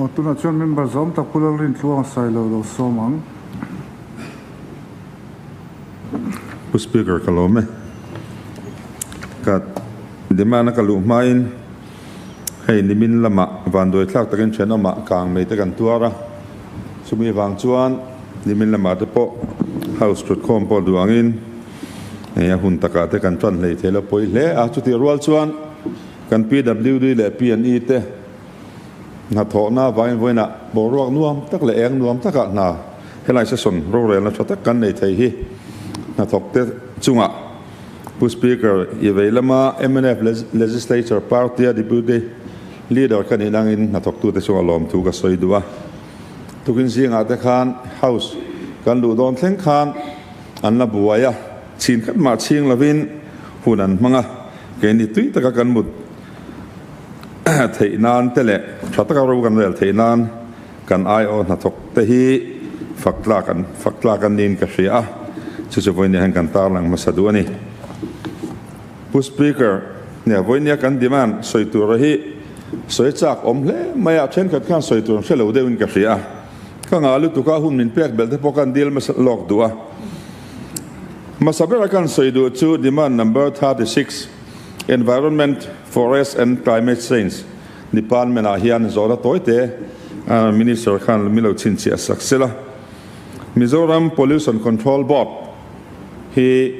Aw, tunah chuan member zawm tak Pu Lalrintluanga Sailo lo sawm ang. Pu Speaker ka lawm e. Ka demand a ka luh hmain hei nimin lamah vanduai thlak takin thenawmah kang mai te kan tuar a, chumi vang chuan nimin lamah te pawh House thutkhawm pawh duh angin hei a hun takah te kan tan hlei thei lo pawi hle a, chutih rual chuan kan PWD leh PNE te Hnathawhna avangin vawiinah boruak nuam tak leh eng nuam takah hna helai session rorelna tha tak kan nei thei hi hnathawkte chungah Pu Speaker i vei lama mnf Legislature Party-a Deputy Leader ka nih nangin hnathawktute chunga lawmthu ka sawi duh a. Tukin zingah te khan House kan luh dawn thleng khan an la buai a, chhin khat mah chhing lovin hun an hmang a, keini tui taka kan mut theih nan te leh tha taka ro kan rel theih nan kan aiawh hnathawk te hi fak tlak an fak tlak an niin ka hria a, chu chu vawinia hian kan tarlang hmasa duh a ni. Pu Speaker, nia vawinia kan demand sawi tura hi sawi chak awm hle mai a, thenkhat khan sawi tur an hre lo deuhin ka hria a, ka ngah lutuk a hun min pek belh te pawh kan dil hmasa lawk duh a. Hmasa bera kan sawi duh chu demand number 36, Environment, Forest and Climate Change Department ah hian zawhna tawite Minister khan mi lo chhinchhiah sak sela. Mizoram Pollution Control Board hi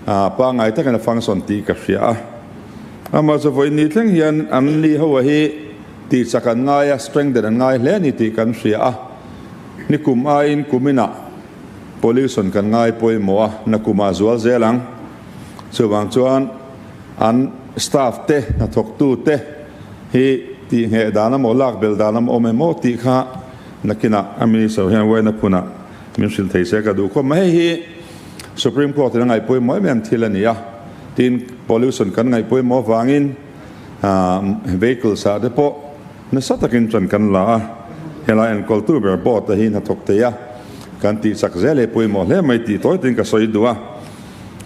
pangngai takin a function tih ka hria a. Amah chu vawiin ni thleng hian an ni ho hi tih chak an ngai a, strengthen an ngai hle a ni tih kan hria a. Nikum aiin kuminah pollution kan ngai pawimawh a, nakumah zual zel ang. Chuvang chuan an staff te, hnathawktu te hi tih ngheh dan emaw, lak bel dan emaw awm emaw tih kha nakinah a Minister hian uaina phunah min hrilh thei se ka duh khawp mai. Hei hi Supreme Court in a ngaihpawimawh em em thil a ni a, tin pollution kan ngaihpawimawh avangin vehicles ah te pawh nasa takin ṭan kan la a, helai enkawltu ber board te hi hnathawk thei a kan tih chak zel hi pawimawh hle mai tih tawi tiin ka sawi duh a.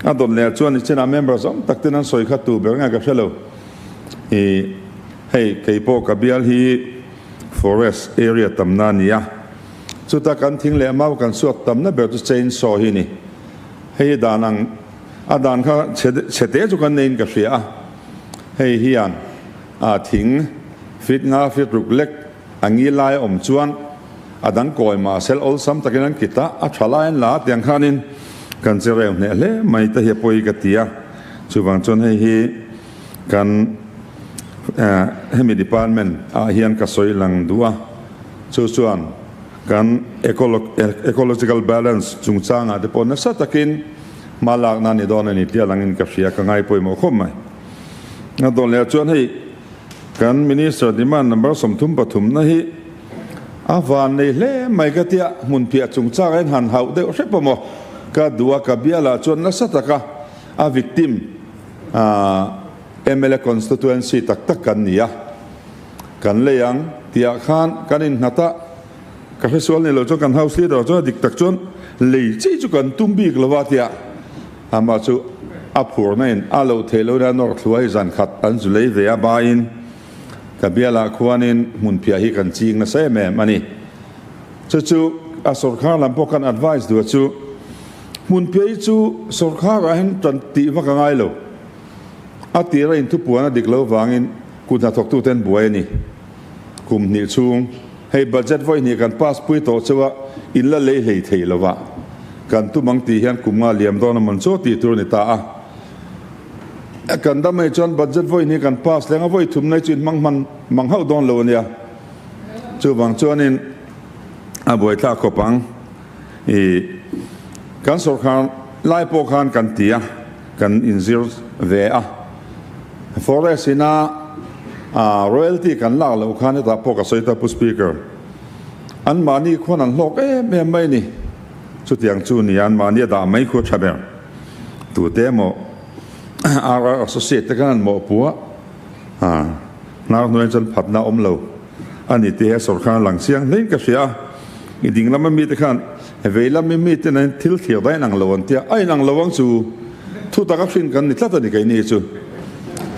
A dawt leh chuan i chenah member zawng tak ten an sawi kha tu ber nge ka hre lo. I hei kei pawh ka bial hi forest area tamna a ni a, chuta kan thing leh mau kan suak tamna ber chu chain saw hi a ni. Hei hi dan ang a dan kha chhe chhe te chu kan neiin ka hria a, hei hian a thing fit nga fit ruk lek a ngi lai a awm chuan a dang kawi mah sel awlsam takin an kit a, a tha lai an la a tiang khanin kan che reu hneh hle mai te hi a pawi ka ti a, chuvang chuan hei hi kan hemi department ah hian ka sawi lang duh a, chu chuan kan ecological balance chungchangah te pawh nasa takin hma lakna a ni dawn a ni tih a langin ka hria, ka ngai pawimawh khawp mai. A dawn leh ah chuan hei. Kan Minister demand number 33 na hi a van nei hle mai ka tia, hmun phiah chungchang a inhan hauh deuh hrep a maw? Ka duh a, ka bialah chuan nasa taka a victim mla constituency tak tak kan ni a, kan lei ang tihah khan kan innghat a, ka hresual ni lo chuan kan house leader chuan a dik tak chuan lei chi chu kan tum bik lo a tia. Amah chu a phurna in a loh theih loh in a nawr thluai zan khat an zu lei ve a bain ka bialah khuanin hmunphiah hi kan ching nasa em em a ni. Chu chu a sawrkhar lam pawh kan advice duh a chu hmunphiah hi chu sawrkhar ah hian tan tih vak a ngai lo. A tir a inthupuan a dik lo vangin kut hnathawktu ten buai a ni. Kum hnih chhung hei budget vawi hnih kan pass pui tawh cheu a, in la lei hlei thei lo va, kan tum ang tih hian kum nga liam dawn a mawn chaw tih tur a ni ta a. Kan dam hei chuan budget vawi hnih kan pass leng a, vawi thum nei chu in hmang hman mang hauh dawn lo a nia. Chuvang chuanin a buaithlak khawp ang. I kan sawrkhar lai pawh khan kan ti a, kan inzir ve a. Forest ina royalty kan lak loh khan hetah pawh ka sawi ta Pu Speaker, anmahni khuan an hlawk em em mai a ni. Chutiang chu nia anmahni a dah mai khu a tha ber. Tute emaw RR Associate te khan an mawhpu a, hnar hnuaiah chuan phatna a awm lo a ni tih hi a sawrkhar lang chiang hlein ka hria a. I ding lama mite khan vei lama mite nen thil thlir daih inang lo an tia, a inang lo ang chu thu taka hrin kan ni tlat a ni keini chu.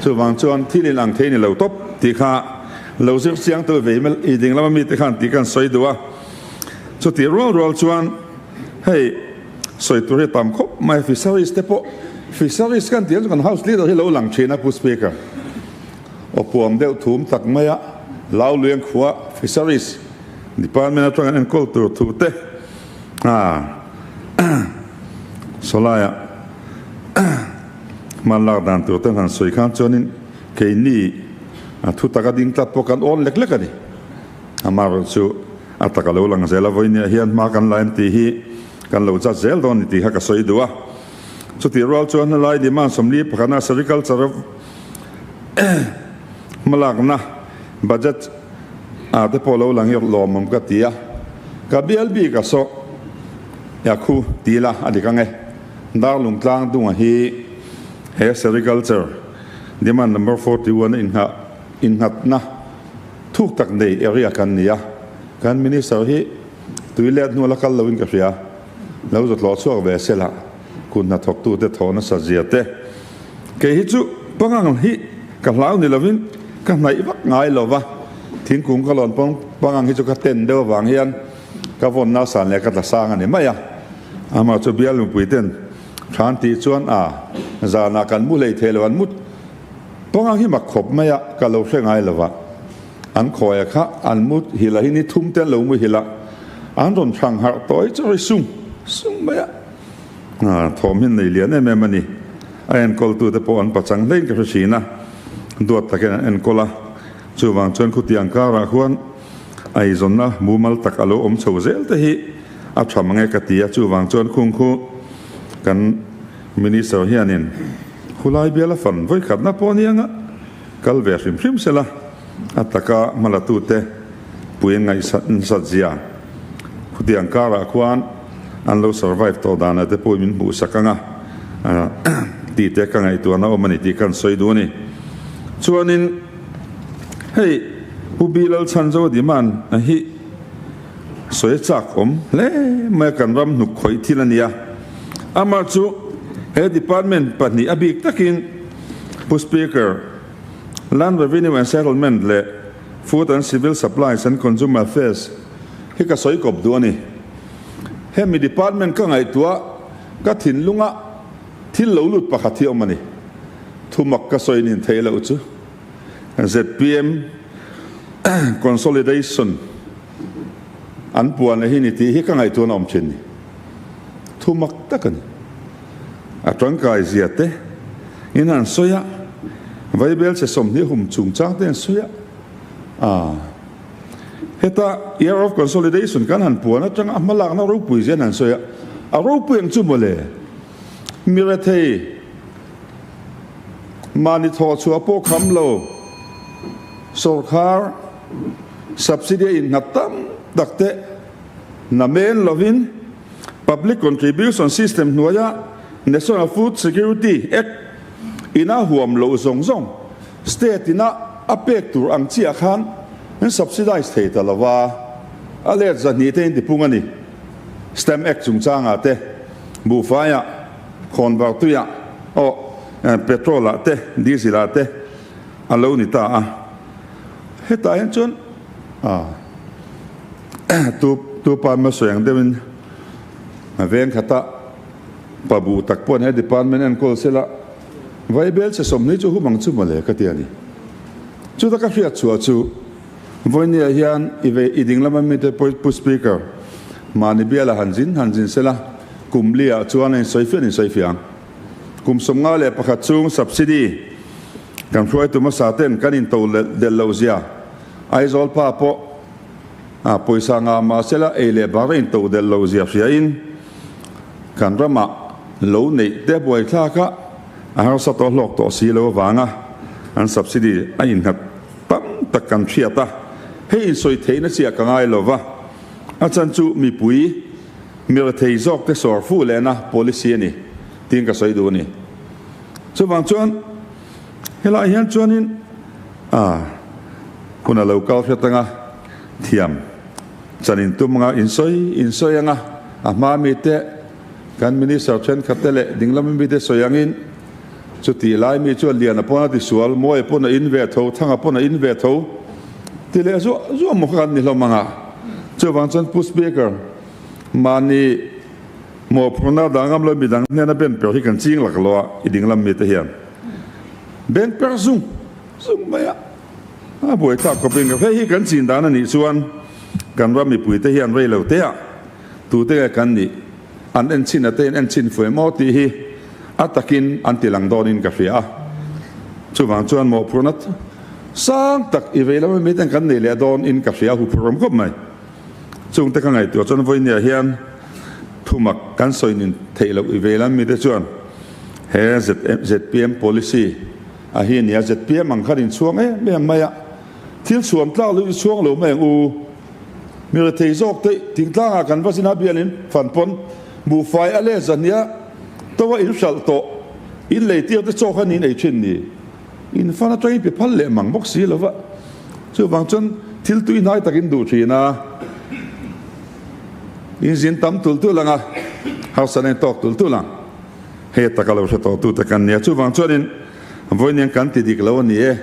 Chuvang chuan thil inang thei ni lo tawp tih kha Lo zir chiang tel ve i ding lama mite khan tih kan sawi duh a. Chutih rual rual chuan hei sawi tur hi tam khawp mai fisheries te pawh fisheries kan tih ang chu kan house leader hi lo lang thin a Pu Speaker. Aw puam deuh thum tak mai a Lauluiang khua fisheries department atang an enkawl tur thu te sawlaiah hman lak dan tur te an han sawi khan chuanin keini a thu taka ding tlat pawh kan awn lek lek a ni. Amaherawhchu a taka lo lang zel a, vawinia hian hma kan la em tih hi kan lo chat zel dawn ni tih kha ka sawi duh a. Chutih rual chuan helai demand 41 a sericulture hmalakna budget ah te pawh lo lang hi lawmawm ka ti a. Ka bial bik a saw Yakhu ti ila a dik ang e. Darlung tlang dunga hi he sericulture demand number 41 a inngah innghatna thuk tak nei area kan ni a. Kan minister hi tui let hnu la kal loin ka hria. Lo zawt hlawh chhuak ve sela kut hnathawktute thaw nasa zia te. Kei hi chu pangang hi ka hlau ni lovin ka hnaih vak ngai lo va, thingkung ka lawn pawn pangang hi chu ka ten deuh avang hian ka vawnna san leh ka tla sang a ni mai a. Amah chu bial mipui ten than tih chuan a zanah kan mu hlei thei lo an mut pangang hi mak khawp mai a, ka lo hre ngai lo va. An khawi a kha an mu hil a hi ni thum te an lo mu hil a, an rawn hrang harh tawi chawi sung sung mai a. Thawm hi nei lian em em a ni. A enkawltute pawh an pachang hlein ka hre thin a, duat takin an enkawl a. Chuvang chuan khutiang karah khuan eizawnna mumal tak a lo awm chho zel te hi a tha mang e ka ti a. Chuvang chuan khung khu kan Minister hianin khulai biala fan vawikhatna pawh a ni anga kal ve hrim hrim sela a taka hmalatute puiin ngaihsat zia khutiang karah khuan an lo survive tawh danah te pawh min hmuh sak ang a tih te ka ngaihtuahna awm a ni tih ka han sawi duh a ni. Chuanin hei Pu Bilal Chhanzo demand hi sawi a chak awm hle mai a, kan ram hnuk khawih thil a ni a. Amah chu he department pahnih a bik takin Pu Speaker, Land Revenue and Settlement leh Food and Civil Supplies and Consumer Affairs hi ka sawi kawp duh a ni. Hemi department ka ngaihtuah ka thinlunga thil lo lut pakhat hi awm a ni. Thumak ka sawi nin theih loh chu zpm consolidation an puan leh hi ni tih hi ka ngaihtuahna awm thin ni. Thumak tak a ni. A tangkai zia te in han sawi a, Vaibel chhe 20 hum chungchang te an sawi a, aa. Heta Year of Consolidation kan han puan atanga a hmalakna ropui zia an han sawi a, a ropui ang chu mawle. Mi rethei mahni thawh chhuah pawh kham lo, sawrkhar subsidy a innghat tam tak te namen lovin Public Contribution System hnuaia National Food Security Act ina huam loh zawng zawng state ina a pek tur ang chiah khan an subsidize thei ta lova, a let 200 te in tipung a ni. Stamp Act chungchangah te, buhfaiah, khawnvartuiah, aw petrol ah te, diesel ah te a lo ni ta a. Hetah hian chuan tu tu pa emaw sawi ang deuhin veng khata pa buh tak pawh an he department enkawl sela Vaibel che 20 chu hum ang chu mawle ka ti a ni. Chuta ka hriat chhuah chu vawinia hian i vei i ding lama mite Pu Speaker mahni biala han zin han zin sela kum liah chuan a insawi fiah an insawi fiah ang. Kum 51 chhung subsidy kan hruaitu hmasa ten kan into delh loh zia Aizawl pa pawh a pawisa ngah mahsela ei leh bar a into delh loh zia hriain kan ramah lo neih te buaithlak a, a harsa tawh hlawk tawh si lo avanga an subsidy a innghat tam tak kan hriat a, hei insawi theihna chiah ka ngai lo va, a chan chu mipui mi rethei zawk te sawr fu lehna policy a ni tiin ka sawi duh a ni. Chuvang chuan helaiah hian chuanin a hun a lo kal hret anga thiam chan intum anga insawi insawi anga a hma mite Kan Minister thenkhat te leh dinglam mite sawi angin chutih lai mi chuan Liana pawn a tisual, Mawia pawn a in ve tho, Thanga pawn a in ve tho. Ti leh zuah zuah maw kha kan ni hlawm ang a. Chuvang chuan Pu Speaker, mahni mawhphurhna dah ngam lo midang hnena ben per hi kan ching lak lo a, i dinglam mite hian ben per zung zung mai a, a buaithlak khawpin ka hei hi kan chin dan a nih chuan kan ram mipuite hian rei lo te ah tute nge kan nih an en chhin a te in en chhin fu em aw tih hi a takin an ti lang dawnin ka hria a. Chuvang chuan mawhphurhna sang tak i vei lam miten kan nei leh dawn in ka hria huphurh awm khawp mai. Chungte ka ngaihtuah chuan vawinia hian thumak kan sawi nin theih loh i vei lam mite chuan he zpm policy a hi a ni a, zpm ang khan inchhuang em em mai a, thil chhuan tlak lo i chhuang lo mai ang u. Mi rethei zawk te thingtlangah kan va zin a bialin fan pawn buhfai a let zahnia to a in hralh tawh in lei tir te chaw kha niin ei thin ni. In fan atangin pe phal leh mang bawk si lova chuvang chuan thil tui hnai takin duh thin a, in zin tam tul tul ang a, harsa nen tawk tul tul ang. Hei taka lo hre tawh tute kan nia chuvang chuanin vawiin kan ti dik lo a ni e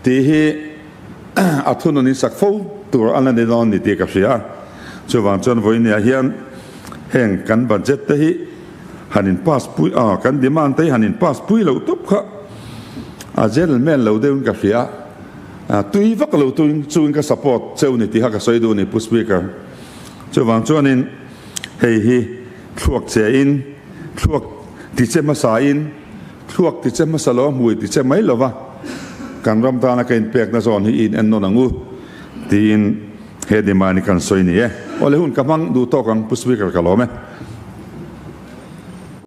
tih hi a thunawn in sak fo tur a la ni dawn ni tih ka hria a. Chuvang chuan vawinia hian heng kan budget te hi han in pass pui a, kan demand te hi han in pass pui loh tawp kha a gentleman lo deuhin ka hria a, tui vak lo chungin ka support cheu ni tih kha ka sawi duh a ni Pu Speaker. Chuvang chuanin hei hi thluak che in, thluak ti che hmasa in, Thluak ti che hmasa lo a hmui ti che mai lova kan ram tana ka inpekna zawn hi i in en nawn ang u tiin he demand hi kan sawi ni e. Awle hun ka hmang duh tawk ang Pu Speaker ka lawm e.